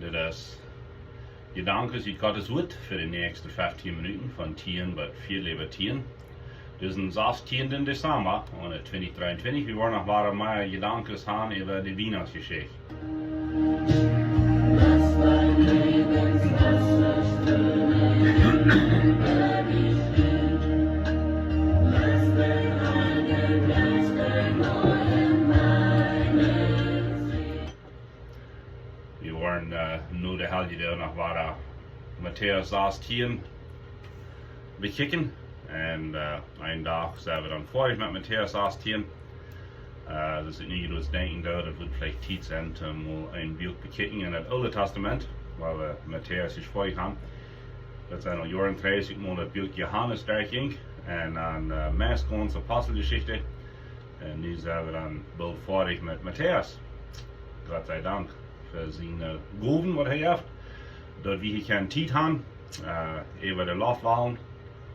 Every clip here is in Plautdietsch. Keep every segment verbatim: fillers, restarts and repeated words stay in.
Dit es Jedanken ut Gottes Wuat fa de näakjste feftieen Minuten von tieen bat Viet äwa tieen. Dit es een sastienden Dezamba, un twintich dreeuntwintich, wie woaren noch wada mea Jedanken haben äwa de Wienachtsjeschicht. Wie woaren, äh, nu de Heljedach noch wada Matäus sastieen bekjikjen. Un, äh, een Dach sent wie dan foadich met Matäus sastieen. Äh, daut es nich, daut ekj denkj, daut woat veleicht Tiet sennen, om mol een Buak bekjikjen en daut Oole Tastament, wiels wie Matäus es foadich haben. Daut sent aul Joaren trigj, ekj mol daut Buak Johanes derchjinkj. Un dan, äh, meist gaunz Aposteljeschicht. Un nu sent wie dan boolt foadich met Matäus. Gott sei Dank fa siene Gowen, waut hee haft, daut wie hia kjeene Tiet haben, äh, äwa de Loftwalen,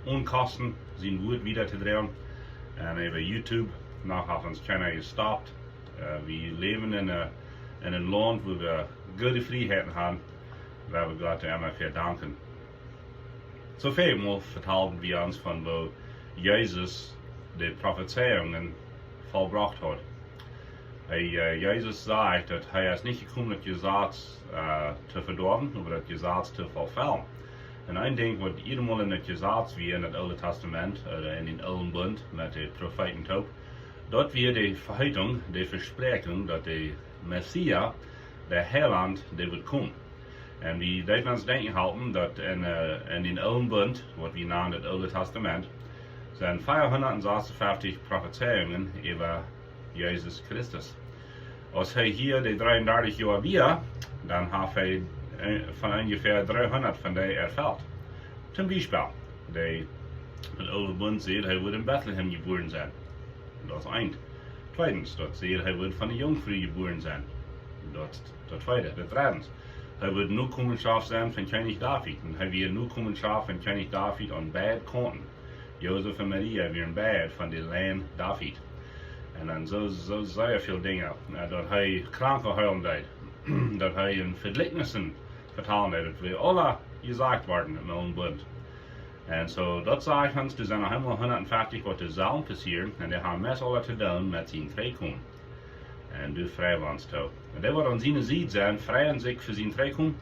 onen Kosten, sien Wuat wieda to droagen. Un äwa YouTube, noch haft ons kjeena jestoppt. Äh, wie läwen en, äh, en een Launt, wua wie goode Frieheiten haben, wua wie Gott emma fa danken. Soo väl mol vetalden wie ons von woo Jesus de Profezeiungen vollbrocht haud. Hee, äh, Jesus säd, daut hee es nich jekomen, daut Jesaz, äh, to vedoawen, oba daut Jesaz to erfellen. Un een Dinkj, waut jieda Mol en daut Jesaz wia en daut Oole Tastament, äh, en dän Oolen Bunt met de Profeeten toop, daut wia de Veheitunk, de Vespräakjunk, daut de Messias, de Heilaunt, dee wudd komen. Un wie deeden ons denkjen halpen, daut en, äh, en dän Oolen Bunt, waut wie nanen daut Oole Tastament, sent veahundatsasunfeftich Profezeiungen äwa Jesus Christus. Aus hee hia de dreeundartich Joa wia, dan haft hee, äh, von onjefäa dreehundat von dee erfelt. Toom Biespel, de, daut Oole Bunt sajcht, hee wudd en Betlehem jebuaren sennen. Daut es eent. Tweedens, daut sajcht, hee wudd von de Junkfru jebuaren sennen. Daut, daut tweede. Daut dredde, hee wudd Nokomenschoft sennen von Kjennich David. Un hee wia Nokomenschoft von Kjennich David aun beid Kaunten. Josef un Maria wieren beid von de Lien David. Un dan soo, soo sea väl Dinja. Äh, daut hee Kranke heelen deed. Daut hee en Vejlikjnissen vetalen deed. Daut wia aules jesajcht worden em Oolen Bunt. Un soo, daut sajcht ons, doa sent noch emma hundatfeftich, waut doa sellen passieren. Un dee haben meist aule to doonen met sien Trigjkomen. Un doa frei wie ons too. Un dee, waut aun siene Sied sent, freien sikj fa sien Trigjkomen.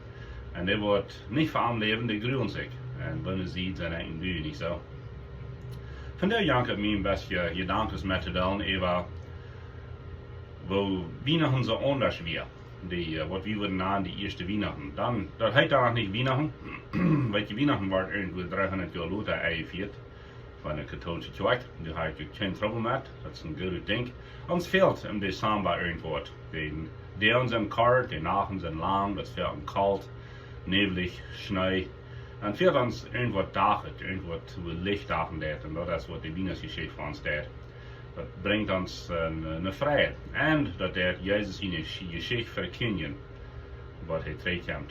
Un dee, waut nich fa am läwen, dee grulen sikj. Un waut ne Sied sent eejentlich doa, nich soo? Vondoag jankat mie een bät Jedanken met to deelen äwa woo Wienachten soo aundasch wia. De, äh, waut wie wudden nanen de ieeschte Wienachten. Dan, daut heet dan noch nich Wienachten. Weet jie, Wienachten wort irjentwoo dreehundat Joa lota enjefieet von de kautoolische Kjoakj. Doa hab ekj kjeen Trubbel met. Daut es een goodet Dinkj. Ons fält em Dezamba irjentwaut. De Doag sent kort, de Nachten sent lang, daut es väl kolt, näwlich, Schnee. Dan fält ons irjentwaut Dach, irjentwaut, wua Licht Dach en daut. Un daut es, waut de Wienachtsjeschicht fa ons deit. Daut brinjt ons, äh, ne, ne Frieheit. Un daut deit Jesus siene Jeschicht vekjindjen, waut hee trigjkjemt.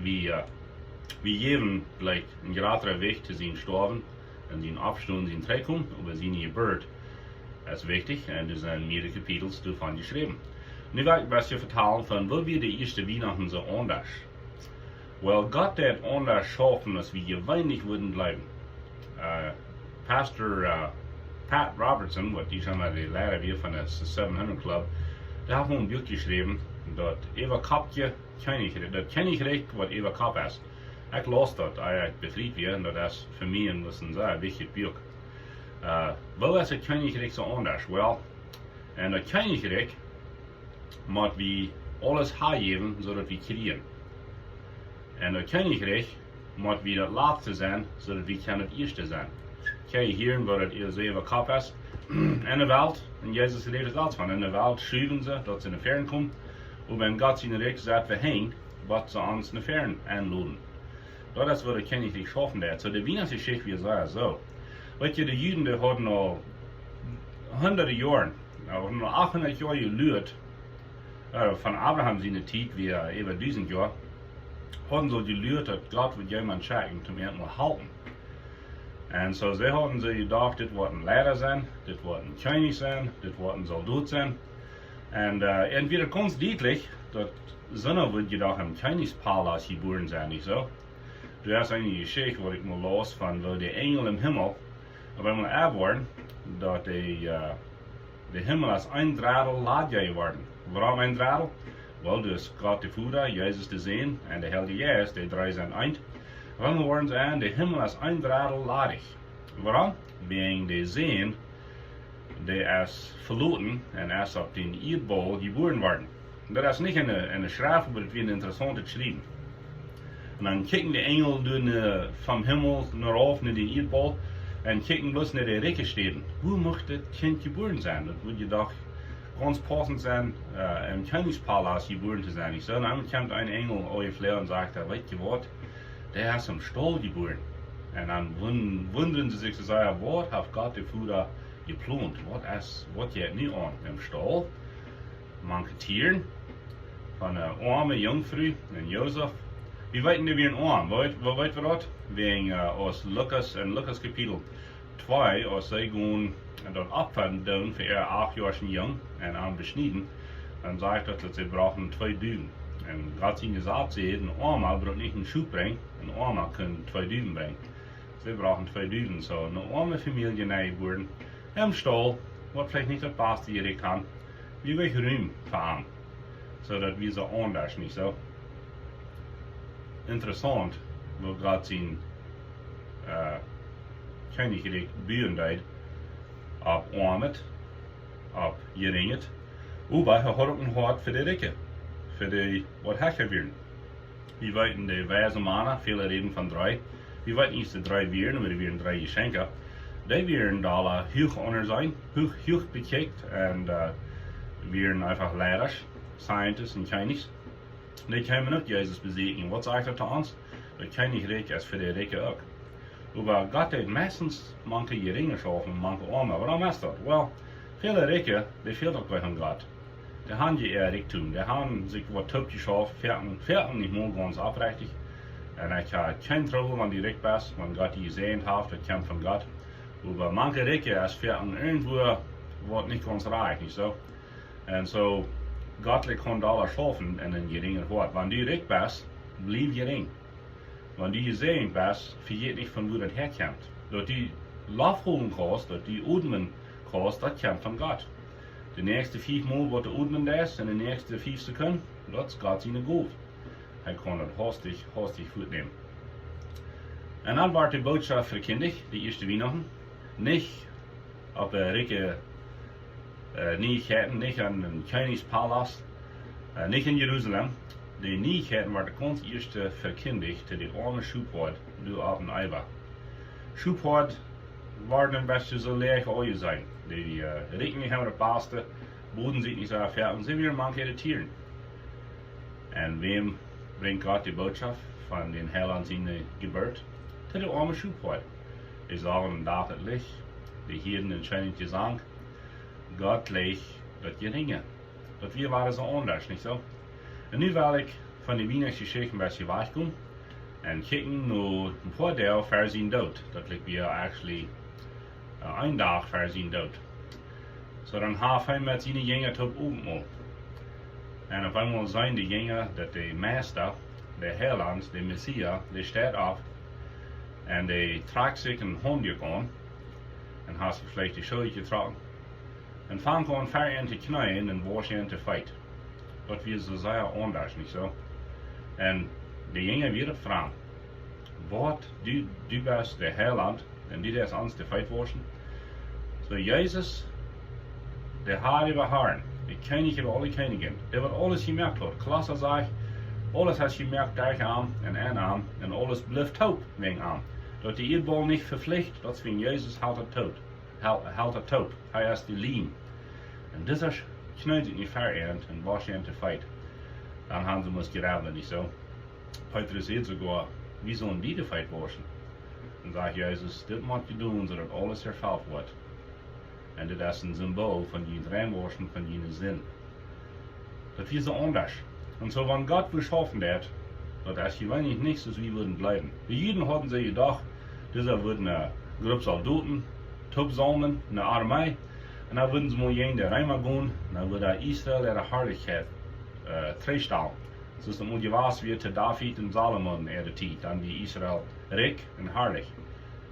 Wie, äh, wie jäwen veleicht een jratret Jewicht to sien Stoawen un sien Oppstonen, sien Trigjkomen, oba siene Jeburt es wichtich un doa sent mearere Kapitels doavon jeschräwen. Nu well ekj een bät vetalen von woo wia de ieeschte Wienachten soo aundasch. Well, Gott deit aundasch schaufen aus wie jeweenlich wudden jleewen. Äh, Pastor, äh, Pat Robertson, waut dee soo mau de Leida wia von de Seven Hundred Club, dee haft een Buak jeschräwen, daut äwakoppje Kjennichrikj, daut Kjennichrikj, waut äwakopp es. Ekj laus daut, ea ekj befriet wia, un daut es fa mie een, daut es een sea wichtjet Buak. Äh, woo es daut Kjennichrikj soo aundasch? Well, en daut Kjennichrikj mott wie aules hanjäwen, soo daut wie kjrieen. En daut Kjennichrikj mott wie daut latste sennen, soo daut wie kjennen daut ieeschte sennen. Kjikj hia, woo daut äwakopp es. En de Welt, un Jesus rät selfst von, en de Welt schuwen see, daut see no väaren komen. Oba en Gott sien Rikj sent wie hinjen, waut see ons no väaren enloden. Daut es, waut daut Kjennichrikj schaufen deit. Soo, de Wienachtsjeschicht wia soo, soo. Weet jie, de Juden, dee hauden aul hundade Joaren, äh, hauden aul achthundat Joa jeluat, äh, von Abraham siene Tiet wia äwa dusent Joa, hauden see jeluat, daut Gott wudd jemaunt schekjen, om an to halpen. Un soo, see hauden see jedocht, dit woat een Leida sennen, dit woat een Kjennich sennen, dit woat een Soldot sennen. Un, äh, un wia daut gaunz dietlich, daut Soo wudd je doch em Kjennichspalaust jebuaren sennen, nich soo? Du hast eene Jeschicht, waut ekj mol laus von, woo de Enjel em Himmel opp eemol enwoaren, daut de, äh, de Himmel es een Drettel ladich jeworden. Wuarom een Drettel? Well, daut es Gott de Voda, Jesus de Sän un de Heilje Jeist, dee dree sent eent. Wuarom worden see en, de Himmel es een Drettel ladich? Wuarom? Wäajen de Sän, dee es veloten un es opp dän Ieedbaul jebuaren worden. Daut es nich enne, enne Schreft, oba daut wia een interessauntet Schriewen. Un dan kjikjen de Enjel doa, äh, vom Himmel norauf no dän Ieedbaul un kjikjen bloos no de rikje Städen. Wua mucht daut Kjint jebuaren sennen? Daut wudd je doch gaunz paussent sennen, äh, em Kjennichspalaust jebuaren to sennen, nich soo? Un dan kjemt een Enjel aunjefloagen un sajcht: "Weet jie waut? Dee es em Staul jebuaren." Un dan wun-, wundren see sikj soo sea: "Waut haft Gott de Voda jeplont? Waut es, waut jeit nu aun?" Em Staul, mank de Tieren von eene oame Junkfru un Josef. Wie weeten, dee wieren oam. Woo weet, woo weet wie daut? Wäajen, äh, aus Lukas, en Lukas Kapitel twee, aus see gonen daut Opfa doonen fa äa acht Joa oolen Jung un am beschnieden, dan sajcht daut, daut see brochten twee Duwen. Un Gott sien Jesaz sajcht, een Oama brukt nich een Schop brinjen, een Oama kaun twee Duwen brinjen. See brochten twee Duwen, soo eene oame Famielje, dee wort em Staul, waut veleicht nich daut baste jerikjt haud, wia wajch Rum fa am. Soo daut wia soo aundasch, nich soo? Interessaunt, woo Gott sien, äh, Kjennichrikj buen deed opp Oamet, opp Jerinjet. Oba hee haud uk een Hoat fa de Rikje, fa dee, waut hecha wieren. Wie weeten, de weise Mana, väle räden von dree. Wie weeten nich, aus de dree wieren, oba dee wieren dree Jeschenkja. Dee wieren doa huach aunjeseenen, huach, huach bekjikjt un, äh, wieren eefach Leidasch, Scientists un Kjennichs. Dee kjeemen uk Jesus besieekjen. Waut sajcht daut to ons? Daut Kjennichrikj es fa de Rikje uk. Oba Gott deed meistens mank de Jerinja schaufen, mank de Oame. Wuarom es daut? Well, väle Rikje, dee fält daut bie Gott. Dee han je äa Rikjdom, dee han sikj waut toopjeschauft, foaken, foaken nich mol gaunz oprechtich. Un ekj hab kjeen Trubbel, wan du rikj best, wan Gott die jesäajent haft, daut kjemt von Gott. Oba mank de Rikje es foaken irjentwua waut nich gaunz rajcht, nich soo? Un soo, Gott lat ons aula schaufen en een jerinjet Hoat. Wan du rikj best, bliew jerinj. Wan du jesäajent best, vejät nich von wua daut häakjemt. Daut du Loft holen kaust, daut du odmen kaust, daut kjemt von Gott. De näakjste fief Mol waut du odmen deist, en de näakjste fief Sekunden, daut es Gott siene Gow. Hee kaun daut haustich, haustich wajchnämen. Un dan wort de Bootschoft vekjindicht, de ieeschte Wienachten, nich opp de rikje, äh, Nieichkjeiten, nich aun dän Kjennichspalaust, äh, nich en Jerusalem. De Nieichkjeiten worden gaunz ieescht vekjindicht to de oame Schophoad doa opp dän Eewa. Schophoad worden een bät soo läach aunjeseenen. De, äh, Rikje haben daut baste, boden sikj nich soo väl aun, see wieren mank de Tieren. Un wäm brinjt Gott de Bootschoft von dän Heilaunt siene Jeburt? To de oame Schophoad. Dee sagen dän Dach daut Licht, de Hieed dän scheenet Jesank. Gott jleicht daut Jerinje. Daut wia, wia soo aundasch, nich soo? Un nu well ekj von de Wienachtsjeschicht een bät wajchkomen un kjikjen no een poa Doag ver sienen Doot. Daut lat wia actually, äh, een Dach ver sienen Doot. Soo, dan haft hee met siene Jinja toop Owentmol. Un opp eemol seenen de Jinja daut de Meista, de Heilaunt, de Messias, dee steit opp un dee trakjt sikj een Haundjuk aun un haft sikj veleicht de Schoo utjetrocken un fangt aun ver an to kjneeen un wauscht an de Feet. Daut wia soo sea aundasch, nich soo? Un de Jinja wieren framd. Waut, du, du best de Heilaunt un du deist ons de Feet wauschen? Soo Jesus, de Har äwa Harn, de Kjennich äwa aule Kjennichs, dee waut aules jemoakt haft, Kolossa sajcht, aules es jemoakt derch am un en am un aules blift toop wäajen am. Daut de Ieedbaul nich veflicht, daut es wäajen Jesus helt daut toop. Hel-, helt daut toop. Hee es de Liem. Un disa kjneet sikj nu ver an un wauscht an de Feet. Dan haben see must jrebblen, nich soo? Petrus sajcht soogoa: "Wie sellen die de Feet wauschen?" Un sajcht Jesus: "Dit mott jie doonen, soo daut aules erfelt woat." Un dit es een Symbool von jun Reinwauschen von june Sind. Daut wia soo aundasch. Un soo, wan Gott waut schaufen deed, daut es jeweenlich nich soo aus wie wudden jleewen. De Juden hauden see jedocht, dise wudden eene Grupp Soldoten toopsaumlen, eene Armee, un dan wudden see mol jäajen de Reema gonen, un dan wudd Israel äare Harlichkjeit, äh, trigjstalen. Soo aus daut mol jewast wia to David un Salomo äare Tiet, dan wia Israel rikj un harlich.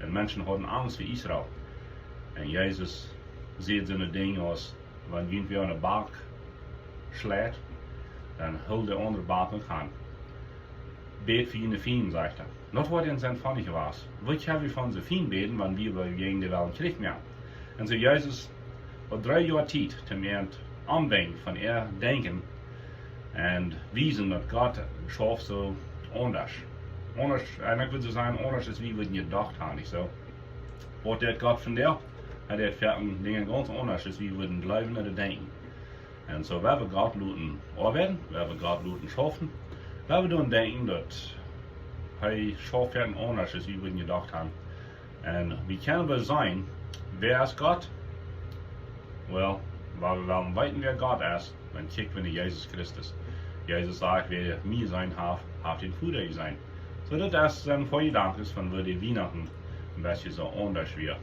Un Menschen hauden Angst fa Israel. Un Jesus säd soone Dinja aus: Wan wäa aun ne Bank schleit, dan hool de aundre Bank uk aun. Bät fa june Fiend, sajcht hee. Daut woat en sien Fon nich jewast. Waut kjenn wie fa onse Fiend bäden, wan wie jäajen dee wellen Kjrich moaken? Un soo Jesus haud dree Joa Tiet toom an ombrinjen von äa Denkjen un wiesen, daut Gott schauft soo aundasch. Aundasch, un ekj wudd soo sajen, aundasch aus wie wudden jedocht haben, nich soo? Waut deit Gott vondoag? Hee deit foaken Dinja gaunz aundasch aus wie wudden jleewen ooda denkjen. Un soo, wan wie Gott loten oabeiden, wan wie Gott loten schaufen, wan wie dan denkjen, daut hee schauft foaken aundasch aus wie wudden jedocht haben. Un woo kjenn wie seenen, wäa es Gott? Well, wan wie wellen weeten, wäa Gott es, dan kjikj wie no Jesus Christus. Jesus sajcht: Wäa mie jeseenen haft, haft dän Voda jeseenen. Soo, daut es een poa Jedanken von woo de Wienachten een bät soo aundasch wia.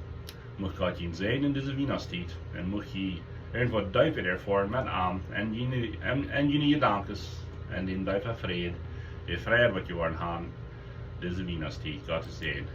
Mucht Gott junt säajnen en dise Wienachtstiet un mucht jie irjentwaut deepet erfoaren met am en june, en, en june Jedanken, en dän deepen Fräd, de Fräd waut jie woaren haben dise Wienachtstiet. Gottes Säajen.